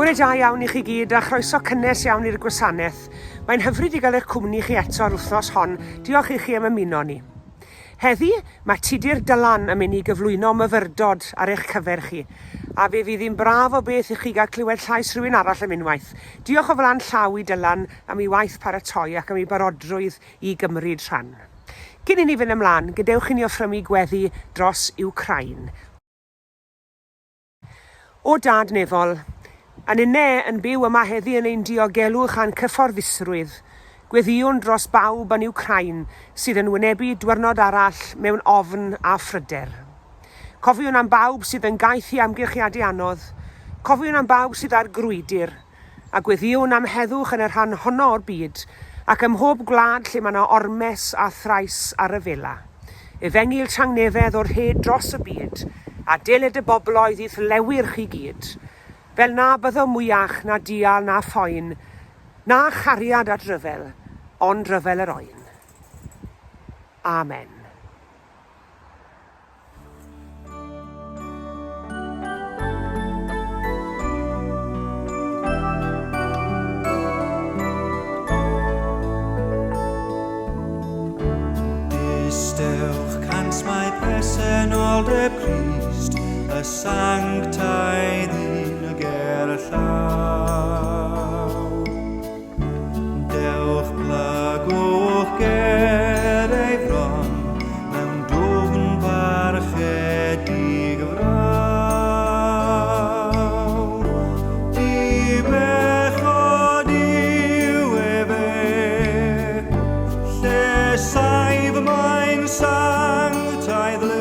Bore da iawn i chi gyd a chroeso cynnes iawn i'r gwasanaeth. Mae'n hyfryd i gael eich cwmni chi eto'r wythnos hon. Diolch i chi am ymuno ni. Heddi, mae Tudur Dylan yn mynd i gyflwyno myfyrdod ar eich cyfer chi. A fe fydd hi'n braf o beth i chi gael clywed llais rhywun arall am unwaith. Diolch o flaen llaw i Dylan am ei waith paratoi ac am ei barodrwydd i gymryd rhan. Cyn i ni fynd ymlaen, gadewch i ni offrymu gweddi dros Iwcrain. O Dad nefol, a ninne yn byw yma heddi yn ein diogelwch a'n cyfforddusrwydd, gweddïwn dros bawb yn Iwcrain sydd yn wynebu dwyrnod arall mewn ofn a phryder. Cofiwn am bawb sydd yn gaeth i amgylchiadau anodd, cofiwn am bawb sydd ar grwydr, A gweddïwn am heddwch yn y rhan honno o'r byd, ac ym mhob gwlad lle mae 'na ormes a thrais a rhyfela. Efengyl tangnefedd o'r hyd dros y byd, a deled y bobloedd i'th lewyrch i gyd, fel na byddo mwyach na dial na phoen, na chariad at ryfel, ond ryfel yr oen. Amen. Distewch cant mae presenoldeb Crist, y sanctaidd un ger y llaw. Dewch plygwch ger ei fron mewn dwfn barchedig fraw. Dibechod yw efe, lle saif mae'n sanctaidd le.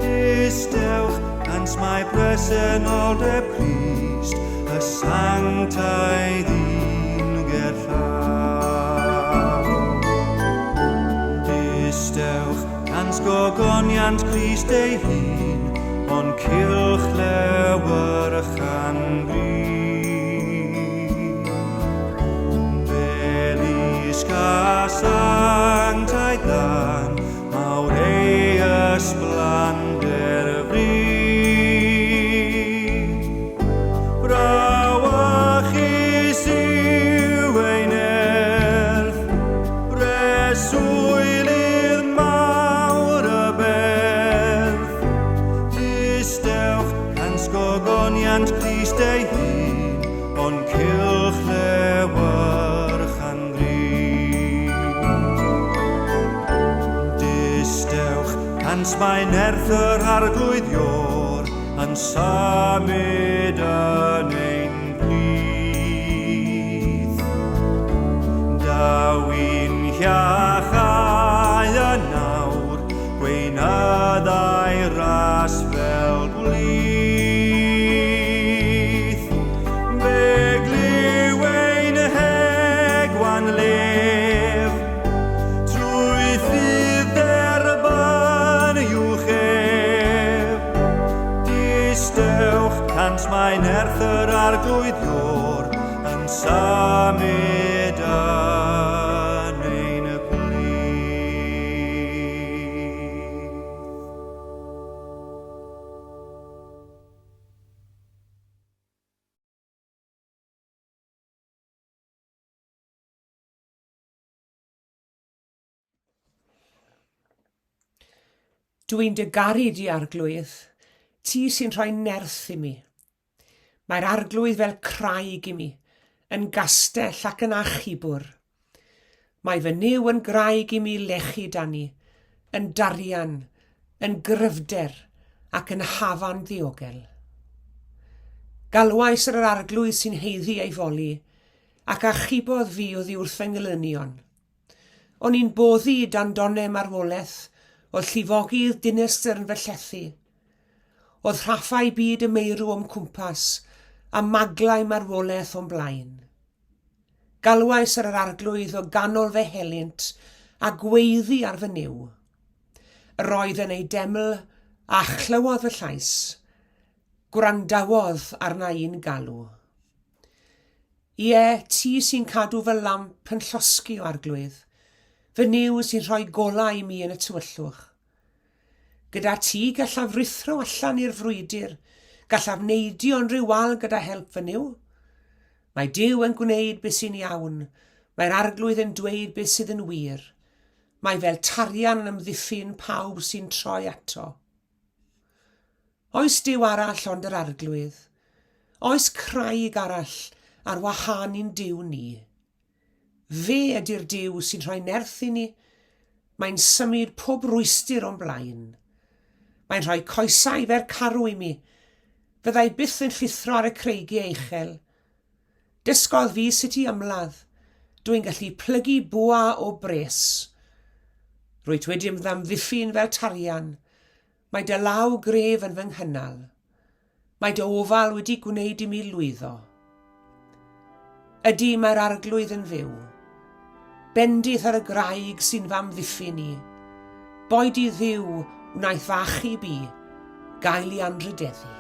Distewch, cant mae presenoldeb Crist, Y sanctaidd un gerllaw. Distewch cant gogoniant Crist ei hun, o'n cylch lewyrchan gri. Belisg a sanctaidd dan, Mawr ei ysblander fri. Brawychus yw ei nerth, breswylydd mawr y berth. Distewch cant gogoniant Crist ei hun, o'n cylch lewyrch Distewch, cant mae nerth yr arglwydd Ior yn symud yn ein plith. Daw i'n hiachau yn awr, gweinyddau ras fel gwlith. Fe glyw ein hegwan lef, trwy ffydd derbyn uwch ef. Distewch, cant mae nerth yr arglwydd Ior yn symud yn ein plith. Dw i'n dy garu di, Arglwydd, ti sy'n rhoi nerth i mi. Mae'r Arglwydd fel craig i mi, yn gastell ac yn achubwr. Mae fy Nuw yn graig i mi lechu dani, yn darian, yn gryfder ac yn hafan ddiogel. Galwais ar yr Arglwydd sy'n haeddu ei foli, ac achubodd fi oddi wrth fy ngelynion. O'n i'n boddi dan donnau marwolaeth, oedd llifogydd dinistr yn fy llethu. Oedd rhaffau byd y meirw o'm cwmpas, a maglau marwolaeth o'm blaen. Galwais ar yr Arglwydd o ganol fy helynt, a gweiddi ar fy Nuw. Yr oedd yn ei deml, a chlywodd fy llais. Gwrandawodd arna i'n galw. Ie, ti sy'n cadw fy lamp yn llosgi, o Arglwydd, fy Nuw sy'n rhoi golau i mi yn y tywyllwch. Gyda ti gallaf ruthro allan i'r frwydr, Gallaf neidio unrhyw wal gyda help fy Nuw. Mae Duw yn gwneud beth sy'n iawn, mae'r Arglwydd yn dweud beth sydd yn wir. Mae fel tarian yn amddiffyn pawb sy'n troi ato. Oes Duw arall ond yr Arglwydd? Oes craig arall ar wahân i'n Duw ni? Fe ydy'r Duw sy'n rhoi nerth i ni. Mae'n symud pob rwystr o'n blaen. Mae'n rhoi coesau fer carw i mi. Fyddai byth yn llithro ar y creigiau uchel. Dysgodd fi sut i ymladd. Dw i'n gallu plygu bwa o bres. Rwyt wedi ymddamddiffyn fel tarian. Mae dy law gref yn fy nghynnal. Mae dy ofal wedi gwneud i mi lwyddo. Ydy, mae'r Arglwydd yn fyw. Bendith ar y graig sy'n fy amddiffyn i. Boed i Dduw wnaeth fy achub i gael ei anrhydeddu.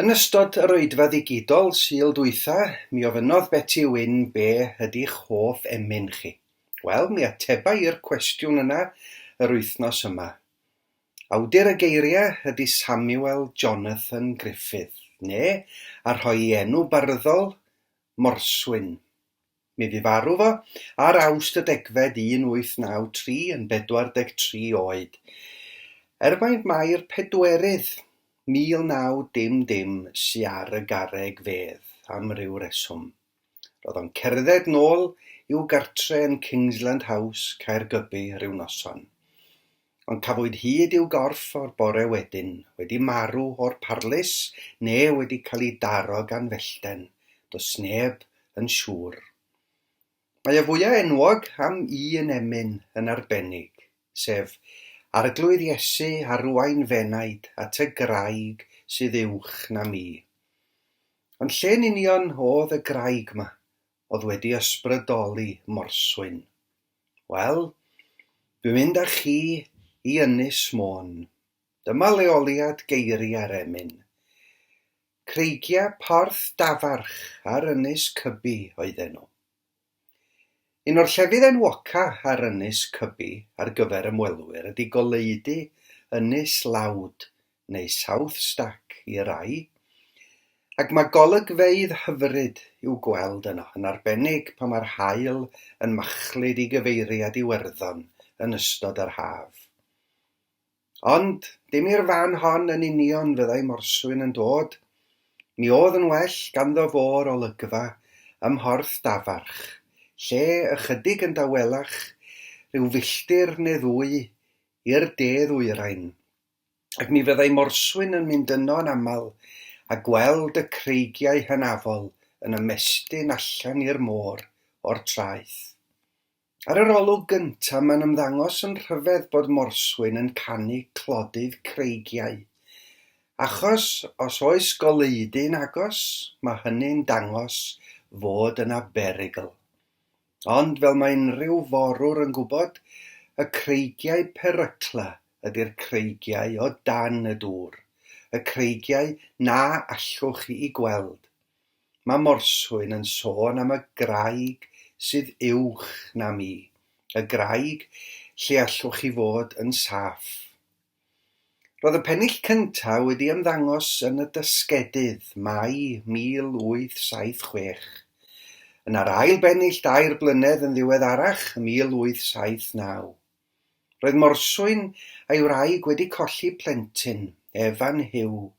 Yn ystod yr oedfa ddigidol Sul dwytha, mi ofynnodd Beti Wyn be ydi'ch hoff emyn chi. Wel, mi ateba i'r cwestiwn yna yr wythnos yma. Awdur y geiriau ydy Samuel Jonathan Griffith, neu, a rhoi ei enw barddol, Morswyn. Mi fu farw fo ar Awst y degfed 1893 yn 43 oed. Er mai mai'r pedwerydd 19 dim dim sy ar y garreg fedd am ryw reswm. Roedd o'n cerdded nôl i'w gartre yn Kingsland House, Caergybi, ryw noson. Ond cafwyd hyd i'w gorff o'r bore wedyn, wedi marw o'r parlys neu wedi cael ei daro gan fellten. Does neb yn siŵr. Mae o fwya enwog am un emyn yn arbennig, sef Arglwydd Iesu arwain f'enaid at y graig sydd uwch na mi. Ond lle'n union o'dd y graig 'ma o'dd wedi ysbrydoli Morswyn? Wel, dwi'n mynd â chi i Ynys Môn. Dyma leoliad geiriau'r emyn. Creigiau Porth Dafarch ar Ynys Cybi oedden nhw. Un o'r llefydd enwoca ar Ynys Cybi ar gyfer ymwelwyr ydy goleudy Ynys Lawd, neu South Stack i rai, ac mae golygfeydd hyfryd i'w gweld yno, yn arbennig pan mae'r haul yn machlud i gyfeiriad Iwerddon yn ystod yr haf. Ond dim i'r fan hon yn union fyddai Morswyn yn dod. Mi o'dd yn well ganddo fo'r olygfa ym Mhorth Dafarch, lle, ychydig yn dawelach, rhyw filltir neu ddwy i'r de-ddwyrain. Ac mi fyddai Morswyn yn mynd yno yn aml a gweld y creigiau hynafol yn ymestyn allan i'r môr o'r traeth. Ar yr olwg gynta' mae'n ymddangos yn rhyfedd bod morswyn yn canu clodydd creigiau, achos os oes goleudy'n agos, mae hynny'n dangos fod yna berygl. Ond fel mae unrhyw forwr yn gwybod, y creigiau perycla ydy'r creigiau o dan y dŵr, y creigiau na allwch chi'u gweld. Mae Morswyn yn sôn am y graig sydd uwch na mi, y graig lle allwch chi fod yn saff. Roedd y pennill cyntaf wedi ymddangos yn y Dysgedydd, Mai 1876. Yna'r ail bennill dair blynedd yn ddiweddarach, 1879. Roedd Morswyn a'i wraig wedi colli plentyn, Evan Hugh,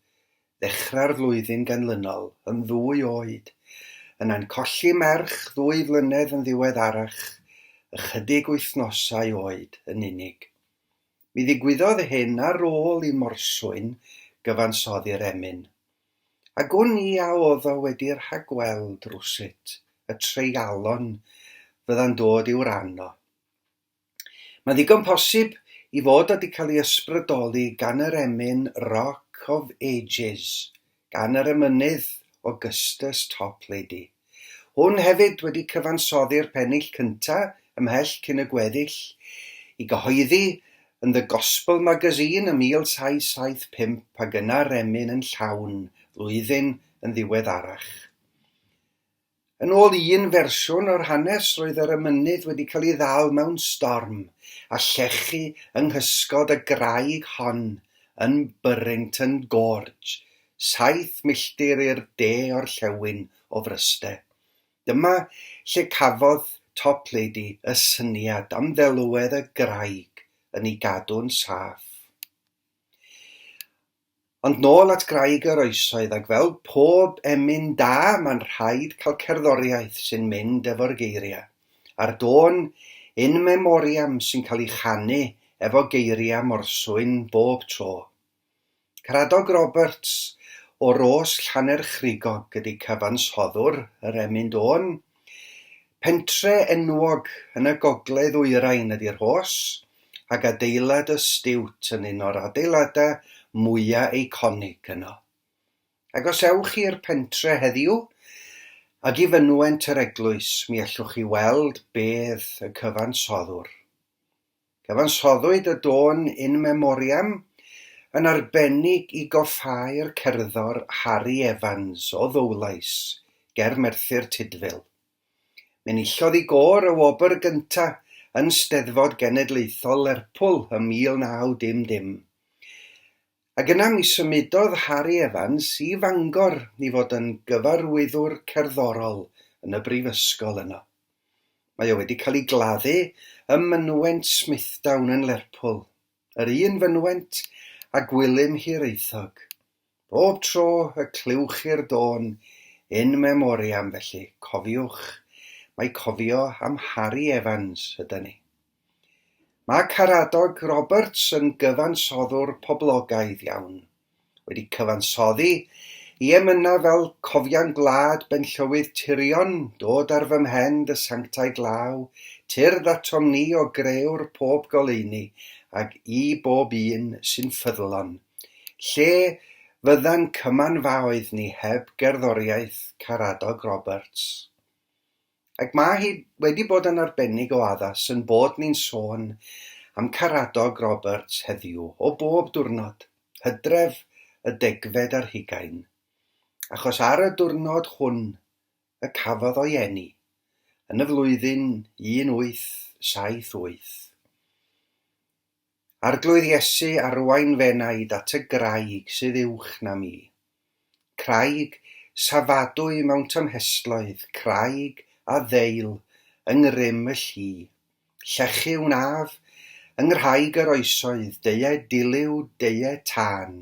ddechrau'r flwyddyn ganlynol, yn ddwy oed, yna'n colli merch ddwy flynedd yn ddiweddarach, ychydig wythnosau oed yn unig. Mi ddigwyddodd hyn ar ôl i Morswyn gyfansoddi'r emyn. A gwn i a o'dd o wedi rhagweld rywsut y treialon fydda'n dod i'w ran o. Mae'n ddigon posib i fod o 'di cael ei ysbrydoli gan yr emyn Rock of Ages gan yr emynydd Augustus Toplady. Hwn hefyd wedi cyfansoddi'r pennill cynta' ymhell cyn y gweddill, i gyhoeddi yn The Gospel Magazine ym 1775 ac yna'r emyn yn llawn flwyddyn yn ddiweddarach. Yn ôl un fersiwn o'r hanes, roedd yr emynydd wedi cael ei ddal mewn storm a llechu yng nghysgod y graig hon yn Burrington Gorge, 7 milltir i'r de-orllewin o Fryste. Dyma lle cafodd Toplady y syniad am ddelwedd y graig yn ei gadw'n saff. Ond nôl at Graig yr Oesoedd, ac fel pob emyn da, mae'n rhaid cael cerddoriaeth sy'n mynd efo'r geiriau. A'r dôn In Memoriam sy'n cael ei chanu efo geiriau Morswyn bob tro. Caradog Roberts o Ros Llanerchrugog ydy cyfansoddwr yr emyn dôn. Pentre enwog yn y gogledd-ddwyrain ydy Rhos, ac adeilad y Stiwt yn un o'r adeiladau mwya' eiconig yno. Ac os ewch chi i'r pentre heddiw, ac i fynwent yr eglwys, mi allwch chi weld bedd y cyfansoddwr. Cyfansoddwyd y dôn In Memoriam yn arbennig i goffáu'r cerddor Harry Evans o Ddowlais ger Merthyr Tudful. Mi enillodd ei gôr y wobr gynta' yn Steddfod Genedlaethol Lerpwl ym 1900. Ac yna mi symudodd Harry Evans i Fangor i fod yn gyfarwyddwr cerddorol yn y brifysgol yno. Mae o wedi cael ei gladdu ym mynwent Smithdown yn Lerpwl, yr un fynwent â Gwilym Hiraethog. Bob tro y clywch chi'r dôn In Memoriam felly, cofiwch mai cofio am Harry Evans ydan ni. Mae Caradog Roberts yn gyfansoddwr poblogaidd iawn, wedi cyfansoddi i emynau fel Cofian Gwlad Benllywydd Tirion, Dod ar fy mhen dy sanctaidd law, Tyrd atom ni o grëwr pob goleuni, ag I bob un sy'n ffyddlon. Lle fydda'n cymanfaoedd ni heb gerddoriaeth Caradog Roberts? Ac mae hi wedi bod yn arbennig o addas yn bod ni'n sôn am Caradog Roberts heddiw, o bob diwrnod, Hydref y degfed ar hugain, achos ar y diwrnod hwn y cafodd o'i eni, yn y flwyddyn 1878. Arglwydd Iesu, arwain f'enaid at y graig sydd uwch na mi. Craig safadwy mewn tymhestloedd, craig a ddeil yng ngrym y lli. Llechu wnaf yng nghraig yr oesoedd, deue dilyw, deue tân,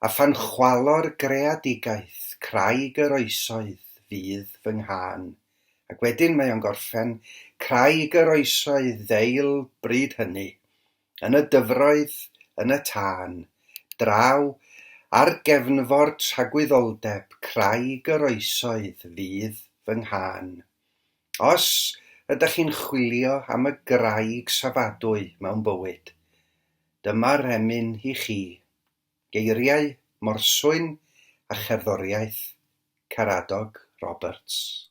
a phan chwalo'r greadigaeth, craig yr oesoedd fydd fy nghân. Ac wedyn mae o'n gorffen, Craig yr oesoedd ddeil bryd hynny, Yn y dyfroedd, yn y tân, Draw ar gefnfor tragwyddoldeb, Craig yr oesoedd fydd fy nghân. Os ydych chi'n chwilio am y graig safadwy mewn bywyd, dyma'r emyn i chi. Geiriau morswyn a cherddoriaeth Caradog Roberts.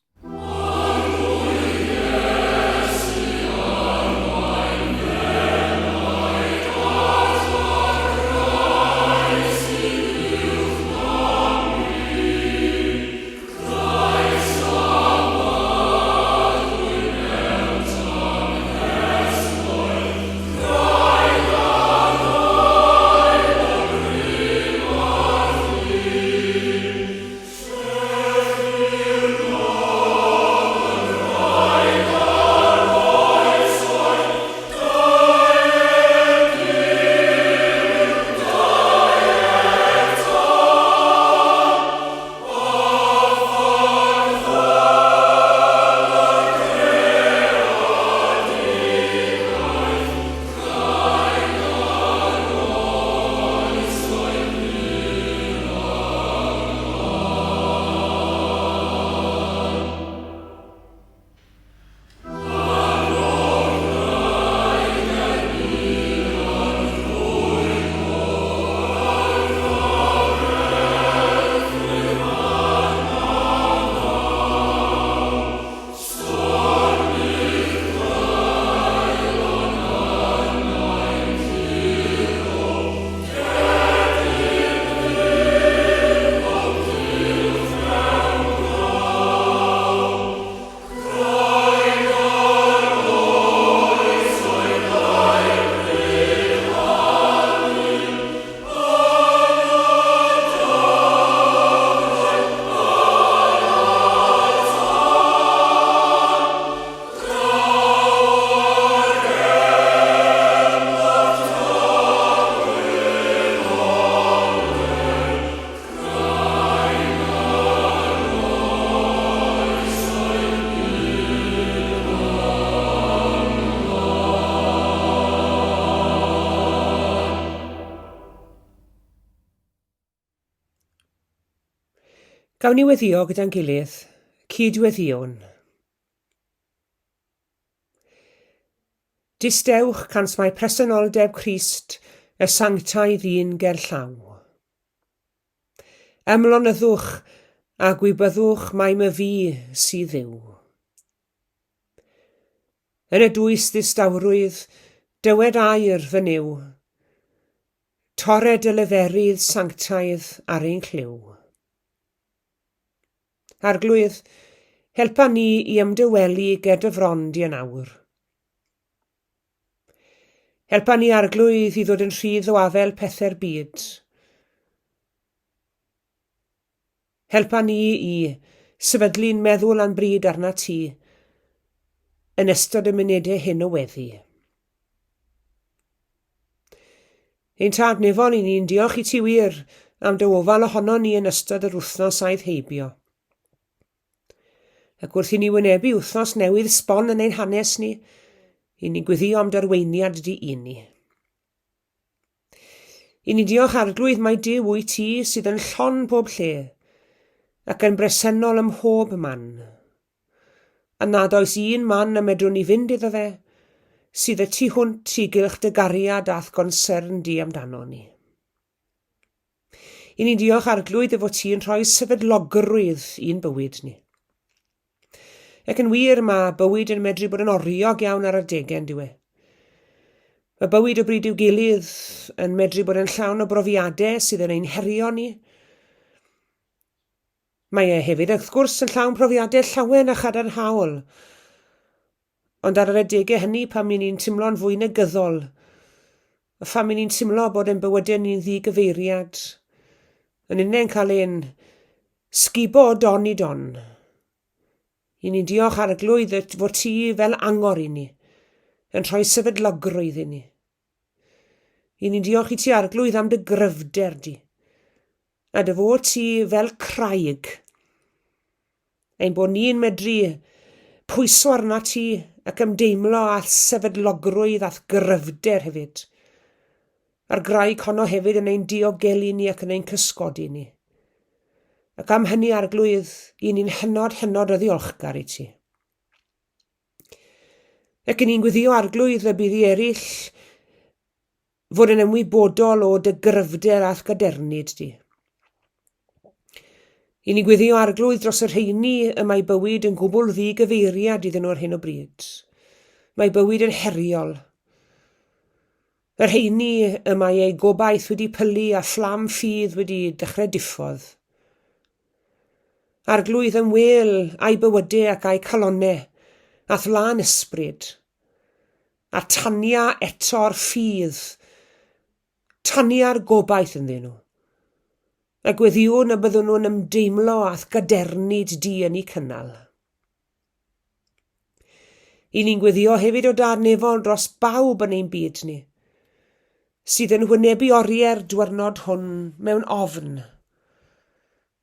Gawn ni weddio gyda'n gilydd, cyd-weddïwn. Distewch cans mae presenoldeb Crist y sanctaidd un ger llaw. Ymlonyddwch a gwybyddwch mai myfi sydd Dduw. Yn y dwys ddistawrwydd, dywed air fy Nuw, torre dy leferydd sanctaidd ar ein clyw. Arglwydd, helpa ni i ymdywelu ger dy fron di yn awr. Helpa ni, Arglwydd, i ddod yn rhydd o afael pethau'r byd. Helpa ni i sefydlu'n meddwl a'n bryd arnat ti yn ystod y munudau hyn o weddi. Ein Tad nefol, i ni'n diolch i ti wir am dy ofal ohono ni yn ystod yr wythnos aeth heibio. Ac wrth i ni wynebu wythnos newydd sbon yn ein hanes ni, i ni'n gweddio am dy arweiniad di i ni. I ni diolch Arglwydd mai Duw wyt ti sydd yn llon pob lle ac yn bresennol ym mhob man. A nad oes un man y medrwn ni fynd iddo fe sydd y tu hwnt i gylch dy gariad a'th gonsern di amdano ni. I ni'n diolch Arglwydd dy fod ti'n rhoi sefydlogrwydd i'n bywyd ni. Ac yn wir, mae bywyd yn medru bod yn oriog iawn ar adegau, yn dyw e? Mae bywyd o bryd i'w gilydd yn medru bod yn llawn o brofiadau sydd yn ein herio ni. Mae e hefyd, wrth gwrs, yn llawn profiadau llawen a chadarnhaol. Ond ar yr adegau hynny pan mi ni'n timlo'n fwy negyddol, a phan mi ni'n timlo bod ein bywydau ni'n ddigyfeiriad, yn unig yn cael ein sgubo o don i don. I ni'n diolch Arglwydd fod ti fel angor i ni, yn rhoi sefydlogrwydd i ni. I ni'n diolch i ti Arglwydd am dy gryfder di, a dy fod ti fel craig Ein bod ni'n medru pwyso arnat ti ac ymdeimlo â'th sefydlogrwydd a'th gryfder hefyd. A'r graig honno hefyd yn ein diogelu ni ac yn ein cysgodi ni. Ac am hynny, Arglwydd, i ni'n hynod, hynod o ddiolchgar i ti. Ac i ni'n gweddio, Arglwydd, y bydd i eraill fod yn ymwybodol o dy gryfder a'th gadernid di. I ni gweddio Arglwydd dros y rheini y mae bywyd yn gwbl ddigyfeiriad iddyn nhw ar hyn o bryd. Mae bywyd yn heriol. Y rheini y mae eu gobaith wedi pylu a fflam ffydd wedi dechrau diffodd. Arglwydd ymwêl â'i bywydau ac â'i calonnau, a'th lân ysbryd. A tania eto'r ffydd, tania'r gobaith ynddyn nhw. A gweddiwn y byddwn nhw'n ymdeimlo â'th gadernid di yn eu cynnal. I ni'n gweddio hefyd o Dad Nefol dros bawb yn ein byd ni, sydd yn wynebu oriau'r dwyrnod hwn mewn ofn.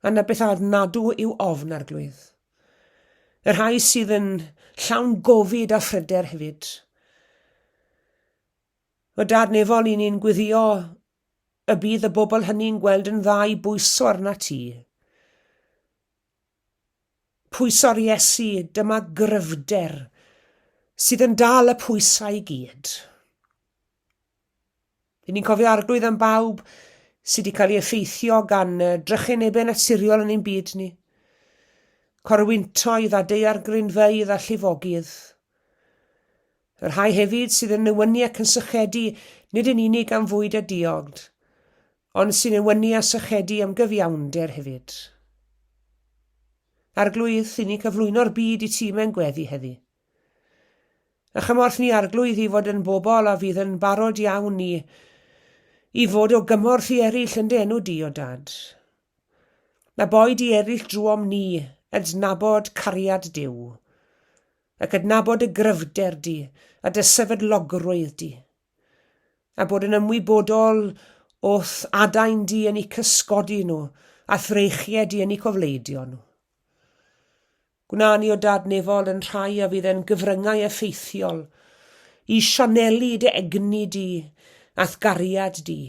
A na beth adnadw yw ofn, Arglwydd. Y rhai sydd yn llawn gofid a phryder hefyd. O Dad Nefol, i ni'n gweddio y bydd y bobl hynny'n gweld yn dda i bwyso arna ti. Pwyso'r Iesu, dyma gryfder sydd yn dal y pwysau i gyd. Dyn ni'n cofio Arglwydd am bawb sydd wedi cael ei effeithio gan drychinebau naturiol yn ein byd ni. Corwyntoedd a daeargrynfeydd a llifogydd. Y rhai hefyd sydd yn newynu ac yn sychedu nid yn unig am fwyd a diod, ond sy'n newynu a sychedu am gyfiawnder hefyd. Arglwydd, i ni'n cyflwyno'r byd i ti mewn gweddi heddi. A chymorth ni, Arglwydd, i fod yn bobl a fydd yn barod iawn i, i fod o gymorth i eraill yn dy enw di, o Dad. Na boed i eraill drwom ni adnabod cariad Duw, ac adnabod y gryfder di a dy sefydlogrwydd di, a bod yn ymwybodol o'th adain di yn eu cysgodi nhw a threichiau di yn eu cofleidio nhw. Gwna ni o Dad Nefol yn rhai a fydd yn gyfryngau effeithiol i sianelu dy egni di a'th gariad di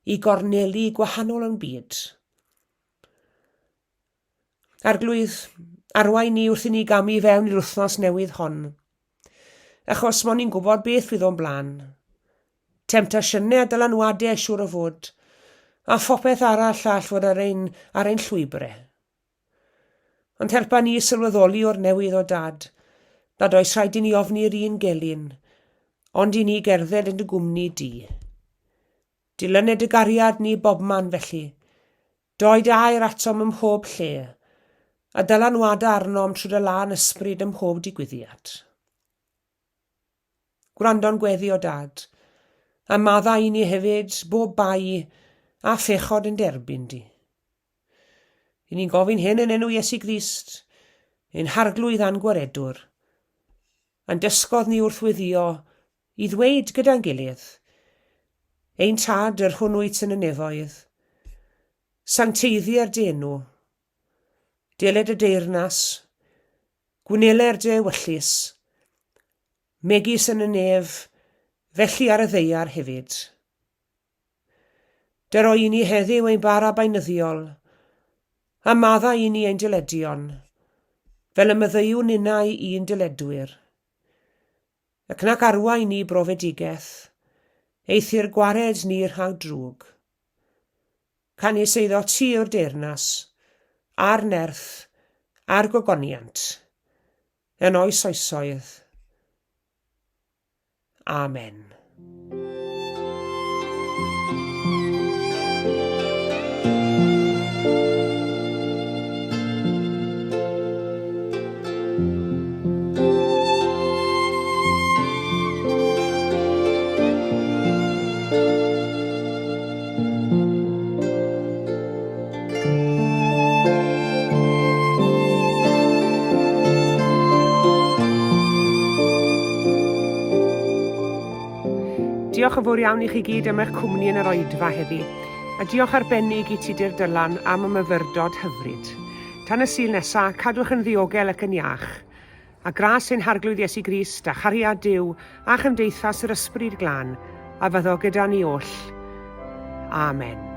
i gorneli gwahanol o'n byd. Arglwydd, arwain ni wrth i ni gamu i fewn i'r wythnos newydd hon. Achos mon ni'n gwybod beth fydd o'n blaen. Temtasiynau a dylanwadau siŵr o fod, a phopeth arall all fod ar ein, ar ein llwybrau. Ond helpa ni i sylweddoli o'r newydd o Dad, nad oes rhaid i ni ofni'r un gelyn, ond i ni gerdded yn dy gwmni di. Dilyned dy gariad ni bobman felly. Doi dy air atom ym mhob lle, a dylanwada arnom trwy dy lân ysbryd ym mhob digwyddiad. Gwrando'n gweddi o Dad, a madda i ni hefyd bob bai a phechod yn derbyn di. I ni'n gofyn hyn yn enw Iesu Grist, ein Harglwydd a'n Gwaredwr, a'n dysgodd ni wrth weddïo i ddweud gyda'n gilydd, Ein Tad, yr hwn wyt yn y nefoedd, sancteiddier dy enw, deled y deyrnas, gwneler dy ewyllys, megis yn y nef, felly ar y ddaear hefyd. Dero i ni heddiw ein bara beunyddiol, a maddau i ni ein dyledion, fel y maddeuwn ninnau i'n dyledwyr. Ac nac arwain ni brofedigaeth, eithr gwared ni rhag drwg. Canys eiddo ti yw'r deyrnas, a'r nerth, a'r gogoniant, yn oes oesoedd. Amen. Diolch yn fawr iawn i chi gyd am eich cwmni yn yr oedfa heddi, a diolch arbennig i Tudur Dylan am y myfyrdod hyfryd. Tan y Sul nesa, cadwch yn ddiogel ac yn iach. A gras ein Harglwydd Iesu Grist, a chariad Duw, a chymdeithas yr Ysbryd Glân, a fyddo gyda ni oll. Amen.